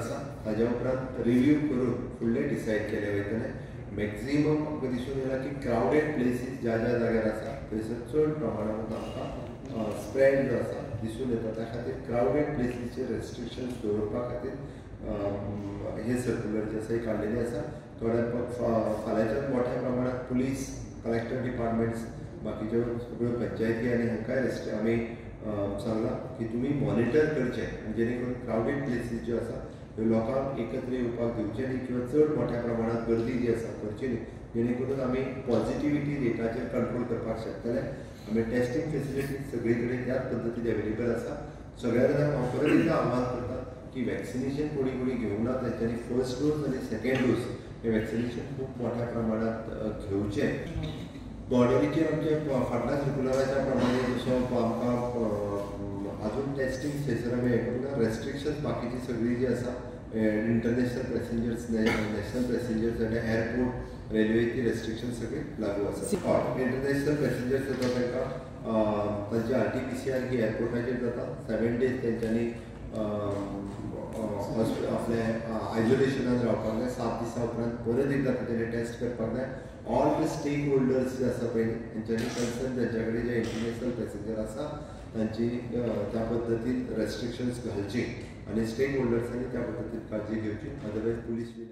आसा. ताज्या उपरांत रिव्यू करून फुडलें डिसायड केलें वयतलें. मॅक्झिमम आमकां दिसून येयला की क्रावडेड प्लेसीस ज्या ज्या जाग्यार आसा थंयसर चड प्रमाणांत आमकां स्प्रेड जो आसा दिसून येता. त्या खातीर क्रावडेड प्लेसीचेर रेस्ट्रिक्शन्स दवरपा खातीर हे सर्क्युलर जे आसा हे काडलेले आसा. थोड्या फाल्यांच्यान मोठ्या प्रमाणात पुलीस, कलेक्टर डिपार्टमेंट्स, बाकीच्यो सगळ्यो पंचायती आनी हांकांय आमी सांगलां की तुमी मॉनिटर करचें जेणे करून क्रावडेड प्लेसीस ज्यो आसा त्यो लोकांक एकत्र येवपाक दिवचें न्ही किंवा चड मोठ्या प्रमाणात गर्दी जी आसा करची न्ही, जेणे करून आमी पॉझिटिविटी रेटाचेर कंट्रोल करपाक शकतले. आमी टेस्टिंग फेसिलिटीज सगळे कडेन त्याच पद्दतीन अवेलेबल आसा. सगळ्या जाणांक हांव परत एकदां आव्हान करता की वॅक्सिनेशन कोणी कोणी घेवंक ना तेंच्यांनी फर्स्ट डोस आनी सेकेंड डोस हे वॅक्सिनेशन खूब मोठ्या प्रमाणात घेवचें. बॉर्डरीचेर आमचे फाटल्या सर्क्युलराच्या प्रमाणे जसो आमकां अजून टेस्टिंग थंयसर आमी हें करूंक ना. रेस्ट्रिक्शन्स बाकीची सगळी जी आसा इंटरनॅशनल पॅसेंजर्स, नॅशनल पॅसेंजर्स आनी एअरपोर्ट, रेल्वेची रेस्ट्रिक्शन सगळी लागू आसा. हय, इंटरनॅशनल पॅसेंजर्स येता तांकां तांची RT-PCR ही एअरपोर्टाचेर जाता. 7 डेज तेंच्यांनी आपल्या आयसोलेशनान रावपाक जाय. 7 दिसां उपरांत परत एकदां तेंच्यांनी टेस्ट करपाक जाय. ऑल the stake holders जे आसा पळय तेंच्यांनी कन्सर्न तेंच्या कडेन जे इंटरनॅशनल पॅसेंजर आसा तांची त्या पद्दतीन रेस्ट्रिक्शन्स घालची आनी स्टेक होल्डर्सांनी त्या पद्दतीन काळजी घेवची. Otherwise police will